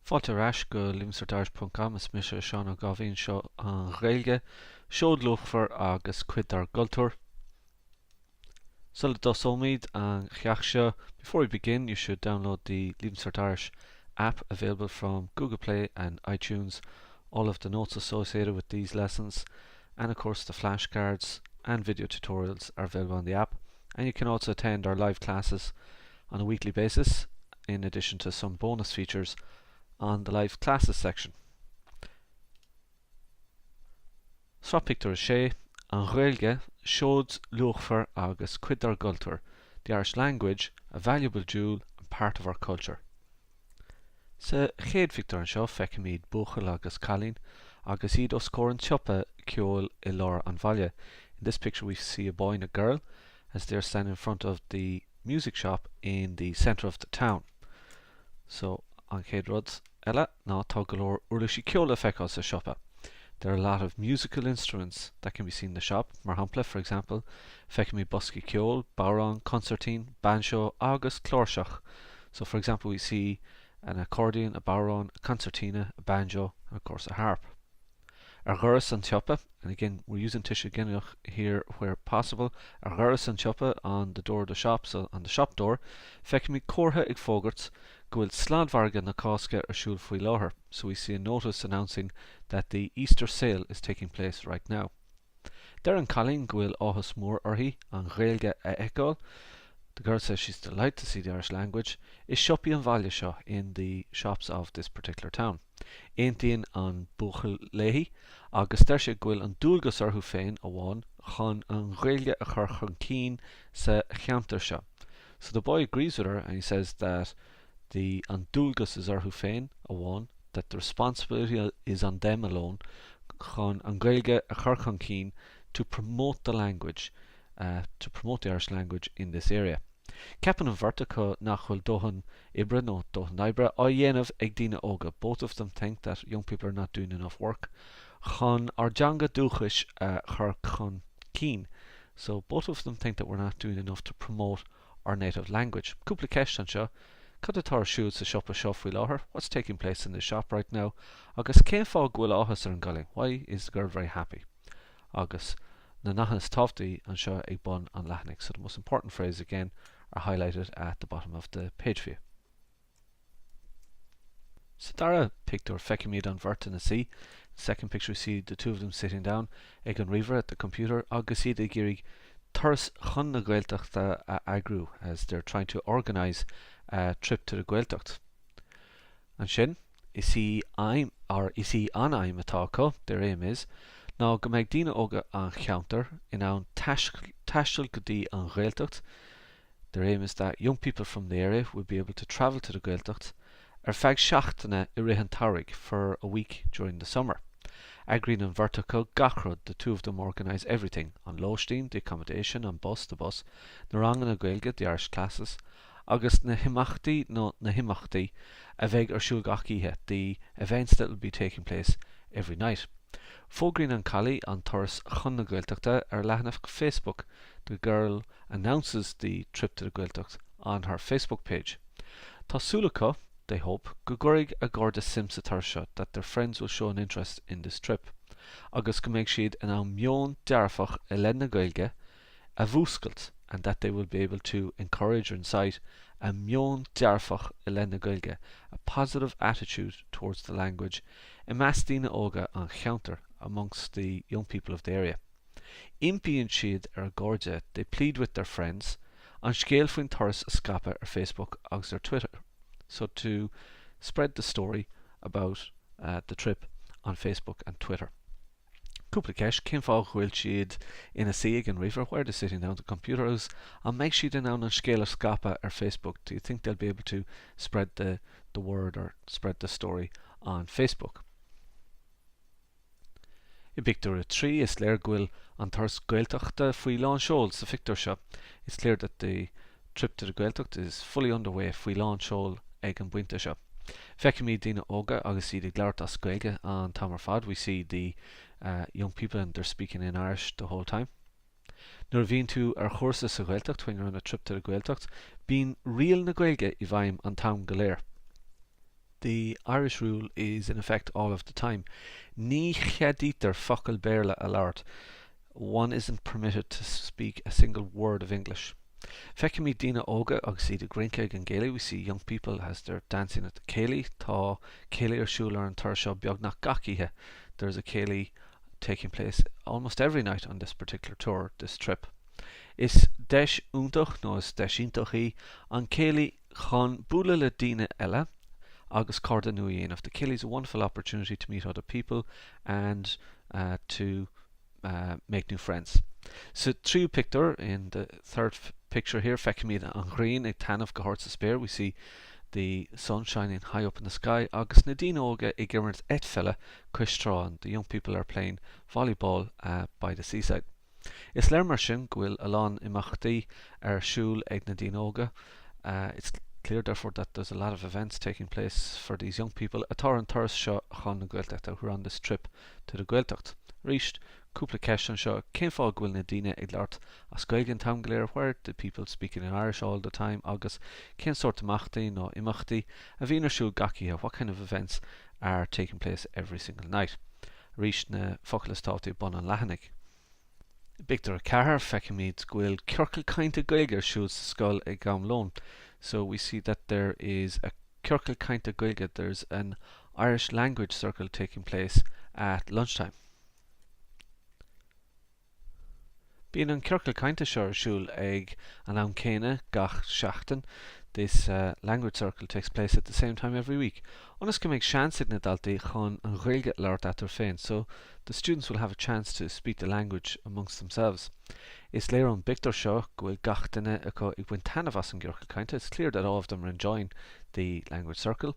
Fáilte ar ais go leavingcertirish.com, is mise Seán Ó Gaibhín, seo an Ghaeilge, seod luachmhar agus cuid dár gcultúr. Sula dtosóimid an cheacht seo, before we begin you should download the Leaving Cert Irish app available from Google Play and iTunes, all of the notes associated with these lessons and of course the flashcards and video tutorials are available on the app and you can also attend our live classes on a weekly basis in addition to some bonus features on the live classes section. Sraith Pictiúr 6, An Ghaeilge, seod luachmhar agus cuid dár gcultúr, The Irish language, a valuable jewel and part of our culture. Sa chéad phictiúr anseo feicimid buachaill agus cailín agus iad os comhair an tsiopa ceoil i lár an bhaile. In this picture we see a boy and a girl as they are standing in front of the music shop in the centre of the town. So, an chéad rud eile ná tá go leor uirlisí ceoil le feiceáil sa siopa. There are a lot of musical instruments that can be seen in the shop, mar shampla, for example, feicimid boscaí ceoil, bodhrán, consairtín, bainseó agus cláirseach. So, for example, we see an accordion, a bodhrán, a concertina, a banjo and of course a harp. Ar dhoras an tsiopa, and again we're using tuiseal ginideach here where possible, ar dhoras an tsiopa, on the door of the shop, so on the shop door, feicimid comhartha ag fógairt go bhfuil sladmhargadh na Cásca ar siúl faoi láthair, so we see a notice announcing that the Easter sale is taking place right now. Deir an cailín go bhfuil áthas mór uirthi an Ghaeilge a fheiceáil, the girl says she's delighted to see the Irish language, i siopaí an bhaile seo, in the shops of this particular town. Aontaíonn an buachaill léi agus deir sé go bhfuil an dualgas orthu féin amháin chun an Ghaeilge a chur chun cinn sa cheantar seo. So the boy agrees with her and he says that the an dualgas is orthu féin amháin, that the responsibility is on them alone chun an Ghaeilge a chur chun cinn to promote the language, to promote the Irish language in this area. Ceapann an bheirt acu nach bhfuil dóthain oibre nó dóthain oibre á dhéanamh ag daoine óga, both of them think that young people are not doing enough work chun ár dteanga dúchais a chur chun cinn, so both of them think that we're not doing enough to promote our native language. Cúpla ceist anseo, Cad atá ar siúl sa siopa seo faoi láthair? What's taking place in this shop right now? Agus cén fáth go bhfuil áthas ar an gcailín? Why is the girl very happy? Agus na nathanna is tábhachtaí anseo ag bun an leathanaigh. So the most important phrases again are highlighted at the bottom of the page for you. Sa dara pictiúr feicimid an bheirt ina suí, second picture we see the two of them sitting down, ag an ríomhaire, at the computer, agus iad ag iarraidh turas chun na Gaeltachta a eagrú, as they're trying to organise a trip to the Gaeltacht. Ansin, is í aidhm, or is í an aidhm atá acu, their aim is, ná go mbeidh daoine óga an cheantair in ann taisteal go dtí an Ghaeltacht, Their aim is that young people from the area will be able to travel to the Gaeltacht ar feadh seachtaine i rith an tsamhraidh, for a week during the summer. Eagraíonn an bheirt acu gach rud, the two of them organise everything, an lóistín, the accommodation, an bus, the bus, na ranganna Gaeilge, the Irish classes, agus na himeachtaí nó na himeachtaí a bheidh ar siúl gach oíche, the events that will be taking place every night. Fógraíonn an cailín an turas chun na Gaeltachta ar a leathanach Facebook, the girl announces the trip to the Gaeltacht on her Facebook page. Tá súil acu, they hope, go gcuirfidh a gcairde suim sa turas seo, that their friends will show an interest in this trip, agus go mbeidh siad in ann meon dearfach i leith na Gaeilge a mhúscailt and that they will be able to encourage or incite a meon dearfach i leith na Gaeilge, a positive attitude towards the language, i measc daoine óga an cheantair, amongst the young people of the area. Impíonn siad ar a gcairde, they plead with their friends, an scéal faoin turas a scaipeadh ar Facebook agus ar Twitter, so to spread the story about the trip on Facebook and Twitter. Cúpla ceist, cén fáth go bhfuil siad ina suí ag an ríomhaire, why are they sitting down at the computer agus an mbeidh siad in ann an scéal a scaipeadh ar Facebook, do you think they'll be able to spread the the word or spread the story on Facebook? I bpictiúr 3, is léir go bhfuil an turas Gaeltachta faoi lán seoil sa phictiúr seo. It's clear that the trip to the Gaeltacht is fully underway, faoi lán seoil ag an bpointe seo. Feicimid daoine óga agus iad ag labhairt as Gaeilge an t-am ar fad, we see the young people and they're speaking in Irish the whole time. Nuair a bhíonn tú ar chúrsa sa Ghaeltacht, when you're on a trip to the Gaeltacht, bíonn riail na Gaeilge i bhfeidhm an t-am go léir. The Irish rule is in effect all of the time. Ní cheadaítear focal Béarla a labhairt. One isn't permitted to speak a single word of English. Feicimid daoine óga agus iad ag rince ag an gcéilí, we see young people as they're dancing at the céilí. Tá céilí ar siúl ar an turas seo beagnach gach oíche. There's a céilí taking place almost every night on this particular tour, this trip. Is deis iontach, nó is deis iontach í, an céilí chun bualadh le daoine eile agus cairde nua a dhéanamh. The céilí is a wonderful opportunity to meet other people and to make new friends. Sa tríú pictiúr, in the third picture here, feicimid an ghrian ag taitneamh go hard sa spéir, we see the sun shining high up in the sky, agus na daoine óga ag imirt eitpheile cois trá, and the young people are playing volleyball by the seaside. Is léir mar sin go bhfuil a lán imeachtaí ar siúl ag na daoine óga, It's clear therefore that there's a lot of events taking place for these young people atá ar an turas seo chun na Gaeltachta, who are on this trip to the Gaeltacht. Arís, cúpla ceist anseo, cén fáth go bhfuil na daoine ag labhairt as Gaeilge an t-am go léir, why are the people speaking in Irish all the time, agus cén sórt imeachtaí nó imeachtaí a bhíonn ar siúl gach oíche, what kind of events are taking place every single night? Arís, na focail is tábhachtaí ag bun an leathanaigh. I bpictiúr 4, feicimid go bhfuil ciorcal cainte Gaeilge ar siúl sa scoil ag am lóin. So we see that there is a ciorcal cainte Gaeilge, there's an Irish language circle taking place at lunchtime. Bíonn an ciorcal cainte seo ar siúl ag an am céanna gach seachtain, this language circle takes place at the same time every week, ionas go mbeidh seans ag na daltaí chun an Ghaeilge a labhairt eatarthu féin, so the students will have a chance to speak the language amongst themselves. Is léir ón bpictiúr seo go bhfuil gach duine acu ag baint taitneamh as an gciorcal cainte, it's clear that all of them are enjoying the language circle.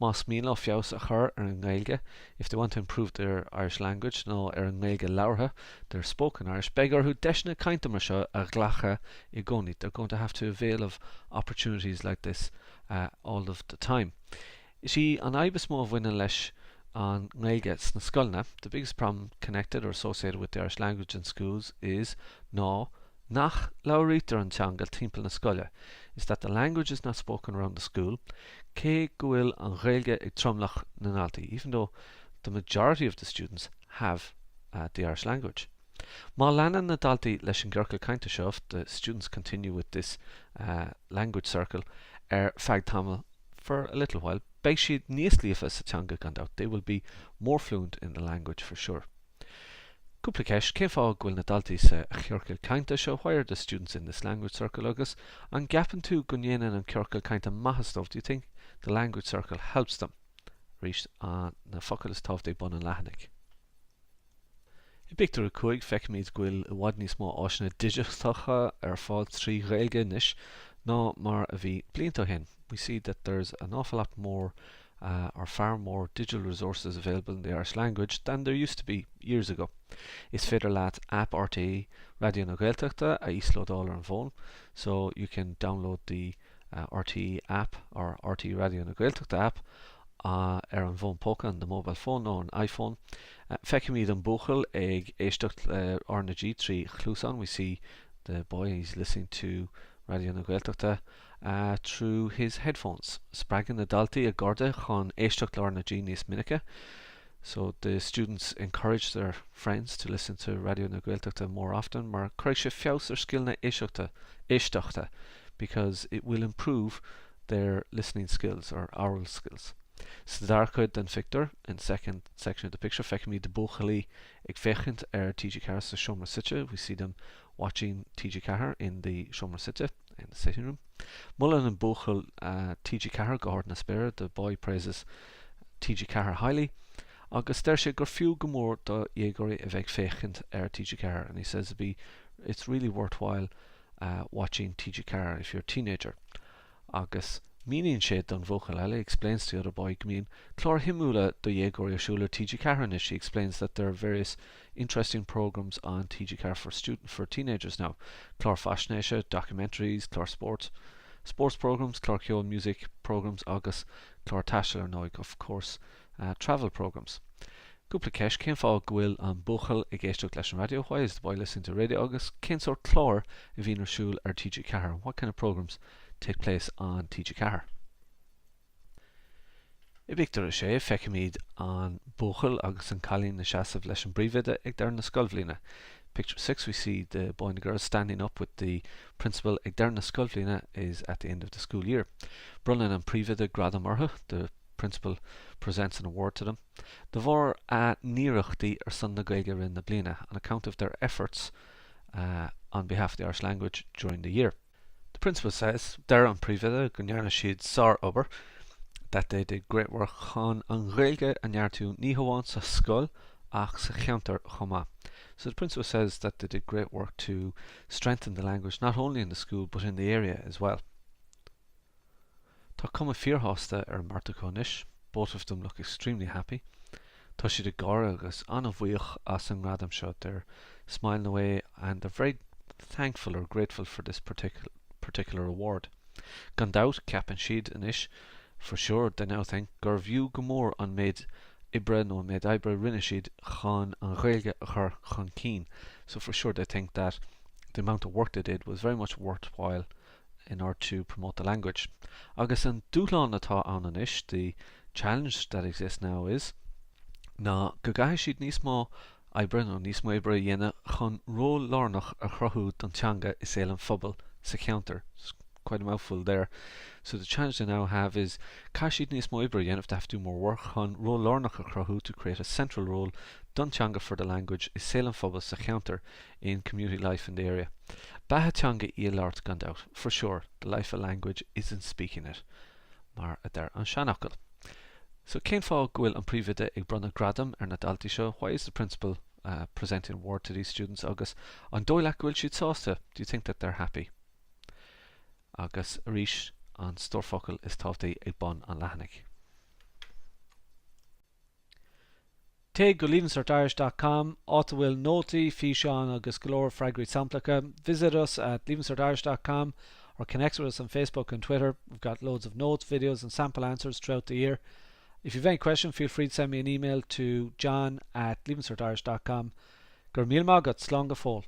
Más mian leo feabhas a chur ar an nGaeilge, if they want to improve their Irish language, nó ar an nGaeilge labhartha, their spoken Irish, beidh orthu deiseanna cainte mar seo a ghlacadh i gcónaí, they're going to have to avail of opportunities like this all of the time. Is í an fhadhb is mó a bhaineann leis an nGaeilge sna scoileanna, the biggest problem connected or associated with the Irish language in schools is, ná nach labhraítear an teanga timpeall na scoile, is that the language is not spoken around the school, cé go bhfuil an Ghaeilge ag tromlach na ndaltaí, even though the majority of the students have the Irish language. Má leanann na daltaí leis an gciorcal cainte seo, if the students continue with this language circle, ar feadh tamaill, for a little while, beidh siad níos líofa sa teanga gan dabht, they will be more fluent in the language for sure. Cúpla ceist, Cén fáth go bhfuil na daltaí sa chiorcal cainte seo, why are the students in this language circle, agus an gceapann tú go ndéanann an ciorcal cainte maitheas dóibh, do you think the language circle helps them? Arís, na focail is tábhachtaí ag bun an leathanaigh. I bpictiúr 5, feicimid go bhfuil i bhfad níos mó áiseanna digiteacha ar fáil trí Ghaeilge anois ná mar a bhí blianta ó shin. We see that there's an awful lot more or far more digital resources available in the Irish language than there used to be years ago. Is féidir leat aip RTÉ Raidió na Gaeltachta a íoslódáil ar an bhfón, so you can download the RTÉ app or RTÉ Raidió na Gaeltachta app ar an bhfón póca, on the mobile phone nó an iPhone. Feicimid an buachaill ag éisteacht le RnaG trí chluasáin, we see the boy, he's listening to Raidió na Gaeltachta through his headphones. Spreagann na daltaí a gcairde chun éisteacht le RnaG níos minice. So the students encourage their friends to listen to Raidió na Gaeltachta more often mar cuirfidh sé feabhas ar scileanna éisteachta, éisteachta because it will improve their listening skills or aural skills. Sa dara cuid den phictiúr, in the second section of the picture, feicimid na buachaillí ag féachaint ar TG4 sa seomra suite, we see them watching TG4 in the seomra suite, in the sitting room. Molann an buachaill TG4 go hard na spéire, the boy praises TG4 highly, agus deir sé gur fiú go mór do dhéagóirí a bheith ag féachaint ar TG4 and he says it'd be, it's really worthwhile watching TG4 if you're a teenager. Agus míníonn sé don bhuachaill eile, he explains to the other boy, go mbíonn cláir shuimiúla do dhéagóirí ar siúl ar TG4 anois, he explains that there are various interesting programmes on TG4 for student, for teenagers now. Cláir faisnéise, documentaries, cláir spóirt, sports programmes, cláir ceoil, music programmes agus cláir taistil ar ndóigh, of course, travel programmes. Cúpla ceist, cén fáth go bhfuil an buachaill ag éisteacht leis an raidió, why is the boy listening to radio, agus cén sórt cláir a bhíonn ar siúl ar TG4, what kind of programmes take place on TG4? I bpictiúr a sé, feicimid an buachaill agus an cailín ina seasamh leis an bpríomhoide ag deireadh na scoilbhliana. Picture 6, we see the boy and the girl standing up with the principal ag deireadh na scoilbhliana is at the end of the school year. Bronnann an príomhoide gradam orthu, the principal presents an award to them, de bharr a n-iarrachtaí ar son na Gaeilge i rith na bliana, on account of their efforts on behalf of the Irish language during the year. The principal says, deir an príomhoide go ndearna siad sár-obair, that they did great work chun an Ghaeilge a neartú ní hamháin sa scoil ach sa cheantar chomh maith. So the principal says that they did great work to strengthen the language not only in the school but in the area as well. Tá cuma fíorshásta ar an mbeirt acu anois, both of them look extremely happy. Tá siad ag gáire agus an-bhuíoch as an ngradam seo, they're smiling away and they're very thankful or grateful for this particular award. Gan dabht, ceapann siad anois, for sure they now think, gurbh fhiú go mór an méid oibre nó an méid oibre a rinne siad chun an Ghaeilge a chur chun cinn, so for sure they think that the amount of work they did was very much worthwhile in order to promote the language. Agus an dúshlán atá ann anois, the challenge that exists now is, ná go gcaithfidh siad níos mó oibre nó níos mó oibre a dhéanamh chun ról lárnach a chruthú don teanga i saol an phobail sa cheantar. It's quite a mouthful there. So the challenge they now have is caithfidh siad níos mó oibre a dhéanamh, they have to do more work, chun ról lárnach a chruthú, to create a central role, don teanga for the language i saol an phobail sa cheantar. in community life in the area. Beatha teanga í a labhairt gan dabht, for sure, the life of language is in speaking it, mar a deir an seanfhocal. So cén fáth go bhfuil an príomhoide ag bronnadh gradam ar na daltaí seo, why is the principal presenting award to these students agus an dóigh leat go bhfuil siad sásta, do you think that they're happy? Agus arís an stór focal is tábhachtaí ag bun an leathanaigh. Téigh go leavingcertirish dot com, áit a bhfuil nótaí, físeáin agus go leor freagraí samplacha. Visit us at leavingcertirish dot com or connect with us on Facebook and Twitter. We've got loads of notes, videos and sample answers throughout the year. If you've any question, feel free to send me an email to john at leavingcertirish dot com. Go raibh míle maith agat, slán go fóill.